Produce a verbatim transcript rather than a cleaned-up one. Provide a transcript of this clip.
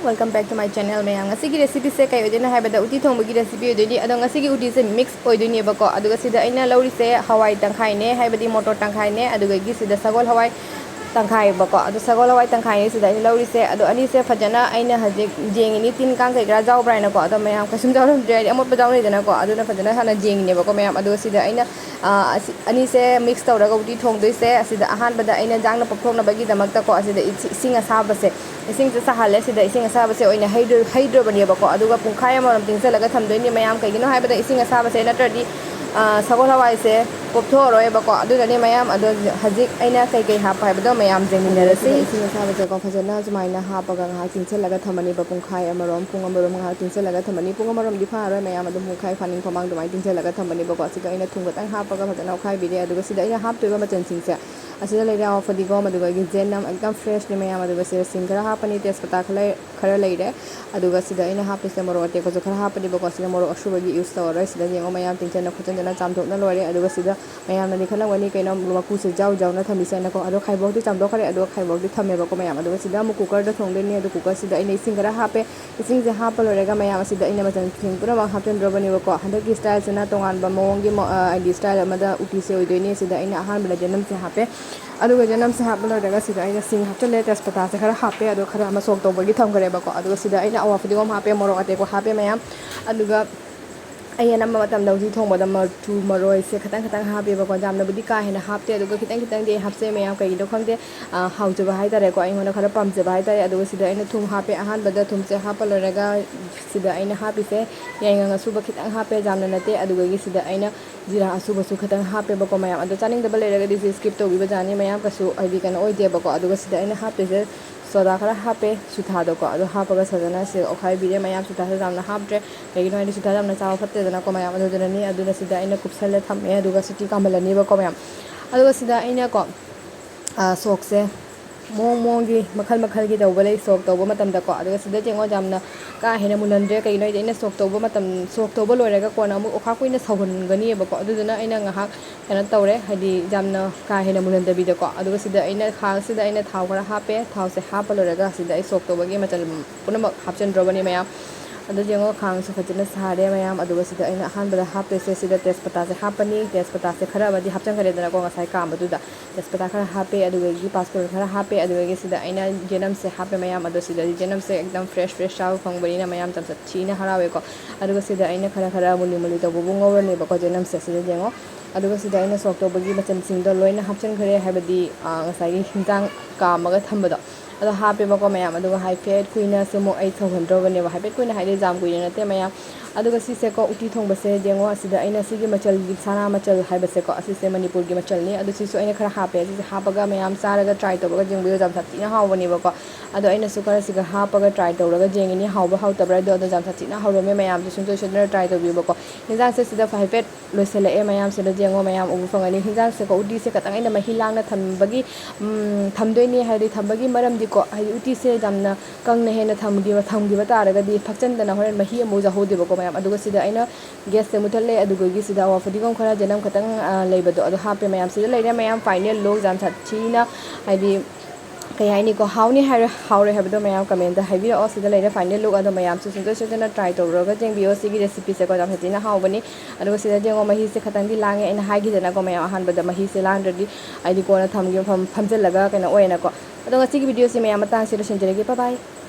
Welcome back to my channel, ꯃꯌꯥꯝ꯫ ꯉꯁꯤꯒꯤ recipeꯁꯦ ꯀꯩ ꯑꯣꯏꯗꯣꯏꯅꯣ ꯍꯥꯏꯕꯗ ꯎꯇꯤ ꯊꯣꯡꯕꯒꯤ recipe ꯑꯣꯏꯗꯣꯏꯅꯤ꯫ ꯑꯗꯣ ꯉꯁꯤꯒꯤ ꯎꯇꯤꯁꯦ mix ꯑꯣꯏꯗꯣꯏꯅꯦꯕꯀꯣ꯫ ꯑꯗꯨꯒ ꯁꯤꯗ ꯑꯩꯅ ꯂꯧꯔꯤꯁꯦ ꯍꯋꯥꯏ ꯇꯪꯈꯥꯏꯅꯦ, ꯍꯥꯏꯕꯗꯤ ꯃꯣꯇꯣꯔ ꯇꯪꯈꯥꯏꯅꯦ, ꯑꯗꯨꯗꯒꯤ ꯁꯤꯗ ꯁꯒꯣꯜ ꯍꯋꯥꯏ ꯇꯪꯈꯥꯏꯕꯀꯣ꯫ ꯑꯗꯣ ꯁꯒꯣꯜ ꯍꯋꯥꯏ ꯇꯪꯈꯥꯏꯅꯦ ꯁꯤꯗ ꯑꯩꯅ ꯂꯧꯔꯤꯁꯦ꯫ ꯑꯗꯣ ꯑꯅꯤꯁꯦ ꯐꯖꯅ ꯑꯩꯅ ꯍꯧꯖꯤꯛ ꯌꯦꯡꯉꯤꯅꯤ, ꯇꯤꯟ ꯀꯥꯡ ꯀꯩ ꯀꯔꯥ ꯌꯥꯎꯕ꯭ꯔꯥ ꯍꯥꯏꯅꯀꯣ꯫ ꯑꯗꯣ ꯃꯌꯥꯝ ꯀꯩꯁꯨꯝ ꯌꯥꯎꯔꯝꯗ꯭ꯔꯦ, ꯍꯥꯏꯗꯤ ꯑꯃꯣꯠꯄ ꯌꯥꯎꯅꯩꯗꯅꯀꯣ꯫ ꯑꯗꯨꯅ ꯐꯖꯅ ꯍꯥꯟꯅ ꯌꯦꯡꯉꯤꯅꯦꯕꯀꯣ ꯃꯌꯥꯝ꯫ ꯑꯗꯨꯒ ꯁꯤꯗ ꯑꯩꯅ ꯑ, ꯑꯁꯤ, ꯑꯅꯤꯁꯦ mix ꯇꯧꯔꯒ ꯎꯇꯤ ꯊꯣꯡꯗꯣꯏꯁꯦ꯫ ꯑꯁꯤꯗ ꯑꯍꯥꯟꯕꯗ ꯑꯩꯅ ꯌꯦꯟꯖꯥꯡꯅ ꯄꯣꯞꯊꯣꯛꯅꯕꯒꯤꯗꯃꯛꯇꯀꯣ, ꯑꯁꯤꯗ ꯏꯁꯤ-, ꯏꯁꯤꯡ ꯑꯁꯥꯕꯁꯦ, ꯏꯁꯤꯡꯁꯦ ꯁꯥꯍꯜꯂꯦ꯫ ꯁꯤꯗ ꯏꯁꯤꯡ ꯑꯁꯥꯕꯁꯦ ꯑꯣꯏꯅ ꯍꯩꯗ꯭ꯔ-, ꯍꯩꯗ꯭ꯔꯕꯅꯦꯕꯀꯣ꯫ ꯑꯗꯨꯒ ꯄꯨꯡꯈꯥꯏ ꯑꯃꯔꯣꯝ ꯇꯤꯡꯁꯤꯜꯂꯒ ꯊꯝꯗꯣꯏꯅꯤ ꯃꯌꯥꯝ꯫ ꯀꯩꯒꯤꯅꯣ ꯍꯥꯏꯕꯗ ꯏꯁꯤꯡ ꯑꯁꯥꯕꯁꯦ ꯅꯠꯇ꯭ꯔꯗꯤ, ꯑ, ꯁꯒꯣꯜ ꯍꯋꯥꯏꯁꯦ ꯄꯣꯞꯊꯣꯛꯑꯔꯣꯏꯕꯀꯣ꯫ ꯑꯗꯨꯅꯅꯦ ꯃꯌꯥꯝ꯫ ꯑꯗꯣ ꯍꯧꯖꯤꯛ ꯑꯩꯅ ꯀꯩꯀꯩ ꯍꯥꯞꯄ ꯍꯥꯏꯕꯗꯣ ꯃꯌꯥꯝ ꯌꯦꯡꯃꯤꯟꯅꯔꯁꯤ꯫ ꯏꯁꯤꯡ ꯑꯁꯥꯕꯁꯦꯀꯣ ꯐꯖꯅ ꯁꯨꯃꯥꯏꯅ ꯍꯥꯞꯄꯒ ꯉꯥꯏꯍꯥꯛ ꯇꯤꯡꯁꯤꯜꯂꯒ ꯊꯝꯃꯅꯤꯕ꯫ ꯄꯨꯡꯈꯥꯏ ꯑꯃꯔꯣꯝ, ꯄꯨꯡ ꯑꯃꯔꯣꯝ ꯉꯥꯏꯍꯥꯛ ꯇꯤꯡꯁꯤꯜꯂꯒ ꯊꯝꯃꯅꯤ꯫ ꯄꯨꯡ ꯑꯃꯔꯣꯝꯗꯤ ꯐꯥꯔꯔꯣꯏ ꯃꯌꯥꯝ, ꯑꯗꯨꯝ ꯄꯨꯡꯈꯥꯏ ꯐꯥꯅꯤꯡꯕ ꯃꯃꯥꯡ ꯑꯗꯨꯃꯥꯏꯅ ꯇꯤꯡꯁꯤꯜꯂꯒ ꯊꯝꯃꯅꯤꯕꯀꯣ꯫ ꯑꯁꯤꯒ ꯑꯩꯅ ꯊꯨꯝ ꯈꯛꯇꯪ ꯍꯥꯞꯄꯒ ꯐꯖꯅ ꯑꯣꯠꯈꯥꯏꯕꯤꯔꯦ꯫ ꯑꯗꯨꯒ ꯁꯤꯗ ꯑꯩꯅ ꯍꯥꯞꯇꯣꯏꯕ ꯃꯆꯜꯁꯤꯡꯁꯦ, ꯑꯁꯤꯗ ꯂꯩꯔꯦ ꯐꯗꯤꯒꯣꯝ, ꯑꯗꯨꯒ ꯌꯦꯟꯗꯦꯝ, ꯑꯦꯛꯗꯝ freshꯅꯤ ꯃꯌꯥꯝ꯫ ꯑꯗꯨꯒ ꯁꯤꯗ ꯁꯤꯡ ꯈꯔ ꯍꯥꯞꯄꯅꯤ, ꯇꯦꯖꯄꯇꯥ ꯈꯔ ꯂꯩ-, ꯈꯔ ꯂꯩꯔꯦ꯫ ꯑꯗꯨꯒ ꯁꯤꯗ ꯑꯩꯅ ꯍꯥꯞꯇꯣꯏꯁꯦ ꯃꯣꯔꯣꯛ ꯑꯇꯦꯛꯄꯁꯨ ꯈꯔ ꯍꯥꯞꯄꯅꯤꯕꯀꯣ꯫ ꯁꯤꯗ ꯃꯣꯔꯣꯛ ꯑꯁꯨꯕꯒꯤ use ꯇꯧꯔꯔꯣꯏ꯫ ꯁꯤꯗ ꯌꯦꯡꯉꯣ ꯃꯌꯥꯝ, ꯇꯤꯡꯁꯤꯟꯅ ꯈꯣꯠꯆꯤꯟꯗꯅ ꯆꯥꯝꯊꯣꯛꯅ ꯂꯣꯏꯔꯦ꯫ ꯑꯗꯨꯒ ꯁꯤꯗ ꯃꯌꯥꯝꯅꯗꯤ ꯈꯜꯂꯝꯒꯅꯤ, "ꯀꯩꯅꯣ ꯃꯀꯨꯁꯦ ꯖꯥꯎ ꯖꯥꯎꯅ ꯊꯝꯃꯤꯁꯦꯅꯀꯣ"꯫ ꯑꯗꯣ ꯈꯥꯏꯕꯣꯛꯇꯤ ꯆꯥꯝꯊꯣꯛꯈ꯭ꯔꯦ, ꯑꯗꯨꯒ ꯈꯥꯏꯕꯣꯛꯇꯤ ꯊꯝꯃꯦꯕꯀꯣ ꯃꯌꯥꯝ꯫ ꯑꯗꯨꯒ ꯁꯤꯗ ꯑꯃꯨꯛ cookerꯗ ꯊꯣꯡꯗꯣꯏꯅꯤ꯫ ꯑꯗꯣ cookerꯁꯤꯗ ꯑꯩꯅ ꯏꯁꯤꯡ ꯈꯔ ꯍꯥꯞꯄꯦ꯫ ꯏꯁꯤꯡꯁꯦ ꯍꯥꯞꯄ ꯂꯣꯏꯔꯒ ꯃꯌꯥꯝ ꯑꯁꯤꯗ ꯑꯩꯅ ꯃꯆꯜꯁꯤꯡ ꯄꯨꯝꯅꯃꯛ ꯍꯥꯞꯆꯤꯟꯗ꯭ꯔꯕꯅꯦꯕꯀꯣ꯫ ꯍꯟꯗꯛꯀꯤ styleꯁꯤꯅ ꯇꯣꯉꯥꯟꯕ ꯃꯑꯣꯡꯒꯤ ꯃ-, ꯑ, ꯍꯥꯏꯗꯤ style ꯑꯃꯗ ꯎꯇꯤꯁꯦ ꯑꯣꯏꯗꯣꯏꯅꯤ꯫ ꯁꯤꯗ ꯑꯩꯅ ꯑꯍꯥꯟꯕꯗ ꯌꯦꯅꯝꯁꯦ ꯍꯥꯞꯄꯦ꯫ ꯑꯗꯨꯒ ꯌꯦꯅꯝꯁꯦ ꯍꯥꯞꯄ ꯂꯣꯏꯔꯒ ꯁꯤꯗ ꯑꯩꯅ ꯁꯤꯡ ꯍꯥꯞꯆꯤꯜꯂꯦ, ꯇꯦꯖꯄꯇꯥꯁꯦ ꯈꯔ ꯍꯥꯞꯄꯦ, ꯑꯗꯣ ꯈꯔ ꯑꯃ soak ꯇꯧꯕꯒꯤ ꯊꯝꯈ꯭ꯔꯦꯕꯀꯣ꯫ ꯑꯗꯨꯒ ꯁꯤꯗ ꯑꯩꯅ ꯑꯋꯥ ꯐꯗꯤꯒꯣꯝ ꯍꯥꯞꯄꯦ, ꯃꯣꯔꯣꯛ ꯑꯇꯦꯛꯄ ꯍꯥꯞꯄꯦ ꯃꯌꯥꯝ꯫ ꯑꯗꯨꯒ ꯑꯩ ꯑꯅꯝꯕ ꯃꯇꯝꯗ ꯎꯇꯤ ꯊꯣꯡꯕꯗ ꯃꯆꯨ ꯃꯔꯣꯏꯁꯦ ꯈꯤꯇꯪ ꯈꯤꯇꯪ ꯍꯥꯞꯄꯦꯕꯀꯣ, ꯌꯥꯝꯅꯕꯨꯗꯤ ꯀꯥ ꯍꯦꯟꯅ ꯍꯥꯞꯇꯦ꯫ ꯑꯗꯨꯒ ꯈꯤꯇꯪ ꯈꯤꯇꯪꯗꯤ ꯑꯩ ꯍꯥꯞꯆꯩ ꯃꯌꯥꯝ, ꯀꯩꯒꯤꯅꯣ ꯈꯪꯗꯦ, ꯑ, ꯍꯥꯎꯖꯕ ꯍꯥꯏꯇꯥꯔꯦꯀꯣ, ꯑꯩꯉꯣꯟꯗ ꯈꯔ ꯄꯥꯝꯖꯕ ꯍꯥꯏꯇꯥꯔꯦ꯫ ꯑꯗꯨꯒ ꯁꯤꯗ ꯑꯩꯅ ꯊꯨꯝ ꯍꯥꯞꯄꯦ꯫ ꯑꯍꯥꯟꯕꯗ ꯊꯨꯝꯁꯦ ꯍꯥꯞꯄ ꯂꯣꯏꯔꯒ ꯁꯤꯗ ꯑꯩꯅ ꯍꯥꯞꯄꯤꯁꯦ ꯌꯥꯏꯉꯪ ꯑꯁꯨꯕ ꯈꯤꯇꯪ ꯍꯥꯞꯄꯦ, ꯌꯥꯝꯅ ꯅꯠꯇꯦ꯫ ꯑꯗꯨꯗꯒꯤ ꯁꯤꯗ ꯑꯩꯅ ꯖꯤꯔꯥ ꯑꯁꯨꯕꯁꯨ ꯈꯤꯇꯪ ꯍꯥꯞꯄꯦꯕꯀꯣ ꯃꯌꯥꯝ꯫ ꯑꯗꯣ ꯆꯥꯅꯤꯡꯗꯕ ꯂꯩꯔꯒꯗꯤ ꯁꯤ skip ꯇꯧꯕꯤꯕ ꯌꯥꯅꯤ ꯃꯌꯥꯝ, ꯀꯩꯁꯨ ꯍꯥꯏꯗꯤ ꯀꯩꯅꯣ ꯑꯣꯏꯗꯦꯕꯀꯣ꯫ ꯑꯗꯨꯒ ꯁꯤꯗ ꯑꯩꯅ ꯍꯥꯞꯇꯣꯏꯁꯦ soda ꯈꯔ ꯍꯥꯞꯄꯦ, ꯁꯨꯊꯥꯗꯣꯀꯣ꯫ ꯑꯗꯣ ꯍꯥꯞꯄꯒ ꯐꯖꯅ ꯁꯤꯗ ꯑꯣꯠꯈꯥꯏꯕꯤꯔꯦ ꯃꯌꯥꯝ꯫ ꯁꯨꯊꯥꯁꯦ ꯌꯥꯝꯅ ꯍꯥꯞꯇ꯭ꯔꯦ, ꯀꯩꯒꯤꯅꯣ ꯍꯥꯏꯗꯤ ꯁꯨꯊꯥ ꯌꯥꯝꯅ ꯆꯥꯕ ꯐꯠꯇꯦꯗꯅꯀꯣ ꯃꯌꯥꯝ꯫ ꯑꯗꯨꯗꯨꯅꯅꯤ꯫ ꯑꯗꯨꯅ ꯁꯤꯗ ꯑꯩꯅ ꯀꯨꯞꯁꯜꯂ ꯊꯝꯃꯦ, ꯑꯗꯨꯒ ꯁꯤꯇꯤ ꯀꯥꯝꯍꯜꯂꯅꯤꯕꯀꯣ ꯃꯌꯥꯝ꯫ ꯑꯗꯨꯒ ꯁꯤꯗ ꯑꯩꯅꯀꯣ, ꯑ, soakꯁꯦ ꯃꯑꯣꯡ ꯃꯑꯣꯡꯒꯤ, ꯃꯈꯜ ꯃꯈꯜꯒꯤ ꯇꯧꯕ ꯂꯩ ꯁꯣꯛ ꯇꯧꯕ ꯃꯇꯝꯗꯀꯣ꯫ ꯑꯗꯨꯒ ꯁꯤꯗ ꯌꯦꯡꯉꯣ, ꯌꯥꯝꯅ ꯀꯥ ꯍꯦꯟꯅ ꯃꯨꯜꯍꯟꯗ꯭ꯔꯦ꯫ ꯀꯩꯒꯤꯅꯣ ꯍꯥꯏꯗꯤ ꯑꯩꯅ ꯁꯣꯛ ꯇꯧꯕ ꯃꯇꯝ, ꯁꯣꯛ ꯇꯧꯕ ꯂꯣꯏꯔꯒ ꯀꯣꯟꯅ ꯑꯃꯨꯛ ꯑꯣꯈꯥꯛ ꯀꯨꯏꯅ ꯁꯧꯍꯟꯒꯅꯤꯕꯀꯣ꯫ ꯑꯗꯨꯗꯨꯅ ꯑꯩꯅ ꯉꯥꯏꯍꯥꯛ ꯀꯩꯅꯣ ꯇꯧꯔꯦ, ꯍꯥꯏꯗꯤ ꯌꯥꯝꯅ ꯀꯥ ꯍꯦꯟꯅ ꯃꯨꯜꯍꯟꯗꯕꯤꯗꯀꯣ꯫ ꯑꯗꯨꯒ ꯁꯤꯗ ꯑꯩꯅ ꯈꯥꯡꯁꯤꯗ ꯑꯩꯅ ꯊꯥꯎ ꯈꯔ ꯍꯥꯞꯄꯦ꯫ ꯊꯥꯎꯁꯦ ꯍꯥꯞꯄ ꯂꯣꯏꯔꯒ ꯁꯤꯗ ꯑꯩ ꯁꯣꯛ ꯇꯧꯕꯒꯤ ꯃꯆꯜ ꯄꯨꯝꯅꯃꯛ ꯍꯥꯞꯆꯤꯟꯗ꯭ꯔꯕꯅꯤ ꯃꯌꯥꯝ꯫ ꯑꯗꯨ ꯌꯦꯡꯉꯣ, ꯈꯥꯡꯁꯨ ꯐꯖꯅ ꯁꯥꯔꯦ ꯃꯌꯥꯝ꯫ ꯑꯗꯨꯒ ꯁꯤꯗ ꯑꯩꯅ ꯑꯍꯥꯟꯕꯗ ꯍꯥꯞꯇꯣꯏꯁꯦ, ꯁꯤꯗ ꯇꯦꯖꯄꯇꯥꯁꯦ ꯍꯥꯞꯄꯅꯤ꯫ ꯇꯦꯖꯄꯇꯥꯁꯦ ꯈꯔ ꯑꯃꯗꯤ ꯍꯥꯞꯆꯤꯟꯈ꯭ꯔꯦꯗꯅꯀꯣ ꯉꯁꯥꯏ ꯀꯥꯝꯕꯗꯨꯗ꯫ ꯇꯦꯖꯄꯇꯥ ꯈꯔ ꯍꯥꯞꯄꯦ, ꯑꯗꯨꯗꯒꯤ ꯄꯥꯁꯄꯣꯔꯟ ꯈꯔ ꯍꯥꯞꯄꯦ, ꯑꯗꯨꯗꯒꯤ ꯁꯤꯗ ꯑꯩꯅ ꯌꯦꯅꯝꯁꯦ ꯍꯥꯞꯄꯦ ꯃꯌꯥꯝ꯫ ꯑꯗꯣ ꯁꯤꯗꯗꯤ ꯌꯦꯅꯝꯁꯦ ꯑꯦꯛꯗꯝ ꯐ꯭ꯔꯦꯁ ꯐ꯭ꯔꯦꯁ ꯆꯥꯕ ꯐꯪꯕꯅꯤꯅ ꯃꯌꯥꯝ ꯌꯥꯝ ꯊꯤꯅ ꯍꯔꯥꯎꯋꯦꯀꯣ꯫ ꯑꯗꯨꯒ ꯁꯤꯗ ꯑꯩꯅ ꯈꯔ ꯈꯔ ꯃꯨꯂꯤ ꯃꯨꯂꯤ ꯇꯧꯕꯕꯨ ꯉꯧꯔꯅꯦꯕꯀꯣ ꯌꯦꯅꯝꯁꯦ꯫ ꯁꯤꯗ ꯌꯦꯡꯉꯣ, ꯑꯗꯨꯒ ꯁꯤꯗ ꯑꯩꯅ ꯁꯣꯛ ꯇꯧꯕꯒꯤ ꯃꯆꯜꯁꯤꯡꯗꯣ ꯂꯣꯏꯅ ꯍꯥꯞꯆꯤꯟꯈ꯭ꯔꯦ, ꯍꯥꯏꯕꯗꯤ, ꯑ, ꯉꯁꯥꯏꯒꯤ ꯍꯤꯟꯖꯥꯡ ꯀꯥꯝꯃꯒ ꯊꯝꯕꯗꯣ꯫ ꯑꯗꯣ ꯍꯥꯞꯄꯦꯕꯀꯣ ꯃꯌꯥꯝ꯫ ꯑꯗꯨꯒ ꯍꯥꯏꯐꯦꯠ ꯀꯨꯏꯅꯁꯨ ꯑꯃꯨꯛ ꯑꯩ ꯁꯧꯍꯟꯗ꯭ꯔꯕꯅꯦꯕ꯫ ꯍꯥꯏꯐꯦꯠ ꯀꯨꯏꯅ ꯍꯥꯏꯗꯤ ꯌꯥꯝ ꯀꯨꯏꯅ ꯅꯠꯇꯦ ꯃꯌꯥꯝ꯫ ꯑꯗꯨꯒ ꯁꯤꯁꯦꯀꯣ, ꯎꯇꯤ ꯊꯣꯡꯕꯁꯦ ꯌꯦꯡꯉꯣ, ꯑꯁꯤꯗ ꯑꯩꯅ ꯁꯤꯒꯤ ꯃꯆꯜ, ꯁꯅꯥ ꯃꯆꯜ ꯍꯥꯏꯕꯁꯦꯀꯣ, ꯑꯁꯤꯁꯦ ꯃꯅꯤꯄꯨꯔꯒꯤ ꯃꯆꯜꯅꯤ꯫ ꯑꯗꯨ ꯁꯤꯁꯨ ꯑꯩꯅ ꯈꯔ ꯍꯥꯞꯄꯦ꯫ ꯑꯁꯤꯁꯦ ꯍꯥꯞꯄꯒ ꯃꯌꯥꯝ ꯆꯥꯔꯒ ꯇ꯭ꯔꯥꯏ ꯇꯧꯔꯒ ꯌꯦꯡꯕꯤꯌꯨ, ꯌꯥꯝ ꯁꯥꯊꯤꯅ ꯍꯥꯎꯕꯅꯦꯕꯀꯣ꯫ ꯑꯗꯣ ꯑꯩꯅꯁꯨ ꯈꯔ ꯁꯤꯒ ꯍꯥꯞꯄꯒ ꯇ꯭ꯔꯥꯏ ꯇꯧꯔꯒ ꯌꯦꯡꯉꯤꯅꯤ, ꯍꯥꯎꯕ ꯍꯥꯎꯇꯕ꯭ꯔꯥ ꯑꯗꯣ꯫ ꯑꯗꯣ ꯌꯥꯝ ꯁꯥꯊꯤꯅ ꯍꯥꯎꯔꯝꯃꯦ, ꯃꯌꯥꯝꯁꯨ ꯁꯨꯡꯁꯣꯏ ꯁꯣꯏꯗꯅ ꯇ꯭ꯔꯥꯏ ꯇꯧꯕꯤꯌꯨꯕꯀꯣ꯫ ꯌꯦꯟꯖꯥꯡꯁꯦ ꯁꯤꯗ ꯍꯥꯏꯐꯦꯠ ꯂꯣꯏꯁꯤꯜꯂꯛꯑꯦ ꯃꯌꯥꯝ꯫ ꯁꯤꯗ ꯌꯦꯡꯉꯣ ꯃꯌꯥꯝ, ꯎꯕ ꯐꯪꯒꯅꯤ꯫ ꯍꯤꯟꯖꯥꯡꯁꯦꯀꯣ, ꯎꯇꯤꯁꯦ ꯈꯇꯪ ꯑꯩꯅ ꯃꯍꯤ ꯂꯥꯡꯅ ꯊꯝꯕꯒꯤ, ꯎꯝ, ꯊꯝꯗꯣꯏꯅꯦ꯫ ꯍꯥꯏꯗꯤ ꯊꯝꯕꯒꯤ ꯃꯔꯝꯗꯤꯀꯣ, ꯍꯥꯏꯗꯤ ꯎꯇꯤꯁꯦ ꯌꯥꯝꯅ ꯀꯪꯅ ꯍꯦꯟꯅ ꯊꯝꯈꯤꯕ, ꯊꯝꯈꯤꯕ ꯇꯥꯔꯒꯗꯤ ꯐꯛꯆꯟꯗꯅ ꯍꯣꯔꯦꯟ ꯃꯍꯤ ꯑꯃꯨꯛ ꯌꯥꯎꯍꯧꯗꯦꯕꯀꯣ ꯃꯌꯥꯝ꯫ ꯑꯗꯨꯒ ꯁꯤꯗ ꯑꯩꯅ ꯒ꯭ꯌꯥꯁꯁꯦ ꯃꯨꯊꯠꯂꯦ, ꯑꯗꯨꯗꯒꯤ ꯁꯤꯗ ꯑꯋꯥ ꯐꯗꯤꯒꯣꯝ ꯈꯔ, ꯌꯦꯅꯝ ꯈꯇꯪ, ꯑ, ꯂꯩꯕꯗꯣ ꯑꯗꯣ ꯍꯥꯞꯄꯦ ꯃꯌꯥꯝ꯫ ꯁꯤꯗ ꯂꯩꯔꯦ ꯃꯌꯥꯝ, ꯐꯥꯏꯅꯦꯜ ꯂꯨꯛ꯫ ꯌꯥꯝ ꯁꯥꯊꯤꯅ, ꯍꯥꯏꯗꯤ, ꯀꯩ ꯍꯥꯏꯅꯤꯀꯣ, ꯍꯥꯎꯅꯤ ꯍꯥꯏꯔꯣꯏ, ꯍꯥꯎꯔꯣꯏ ꯍꯥꯏꯕꯗꯣ ꯃꯌꯥꯝ ꯀꯃꯦꯟꯇ ꯍꯥꯏꯕꯤꯔꯛꯑꯣ꯫ ꯁꯤꯗ ꯂꯩꯔꯦ ꯐꯥꯏꯅꯦꯜ ꯂꯨꯛ꯫ ꯑꯗꯣ ꯃꯌꯥꯝꯁꯨ ꯁꯨꯡꯁꯣꯏ ꯁꯣꯏꯗꯅ ꯇ꯭ꯔꯥꯏ ꯇꯧꯔꯒ ꯌꯦꯡꯕꯤꯌꯣ꯫ ꯁꯤꯒꯤ ꯔꯦꯁꯤꯄꯤꯁꯦꯀꯣ ꯌꯥꯝ ꯁꯥꯊꯤꯅ ꯍꯥꯎꯕꯅꯤ꯫ ꯑꯗꯨꯒ ꯁꯤꯗ ꯌꯦꯡꯉꯣ, ꯃꯍꯤꯁꯦ ꯈꯇꯪꯗꯤ ꯂꯥꯡꯉꯦ, ꯑꯩꯅ ꯍꯥꯏꯈꯤꯗꯅꯀꯣ ꯃꯌꯥꯝ, ꯑꯍꯥꯟꯕꯗ ꯃꯍꯤꯁꯦ ꯂꯥꯡꯗ꯭ꯔꯗꯤ ꯍꯥꯏꯗꯤ ꯀꯣꯟꯅ ꯊꯝꯒꯦ, ꯐꯝ-, ꯐꯝꯖꯤꯜꯂꯒ ꯀꯩꯅꯣ ꯑꯣꯏꯌꯦꯅꯀꯣ꯫ ꯑꯗꯣ ꯉꯁꯤꯒꯤ ꯚꯤꯗꯤꯑꯣꯁꯦ ꯃꯌꯥꯝ ꯃꯇꯥꯡꯁꯤꯗ ꯂꯣꯏꯁꯤꯟꯖꯔꯒꯦ꯫ Bye bye꯫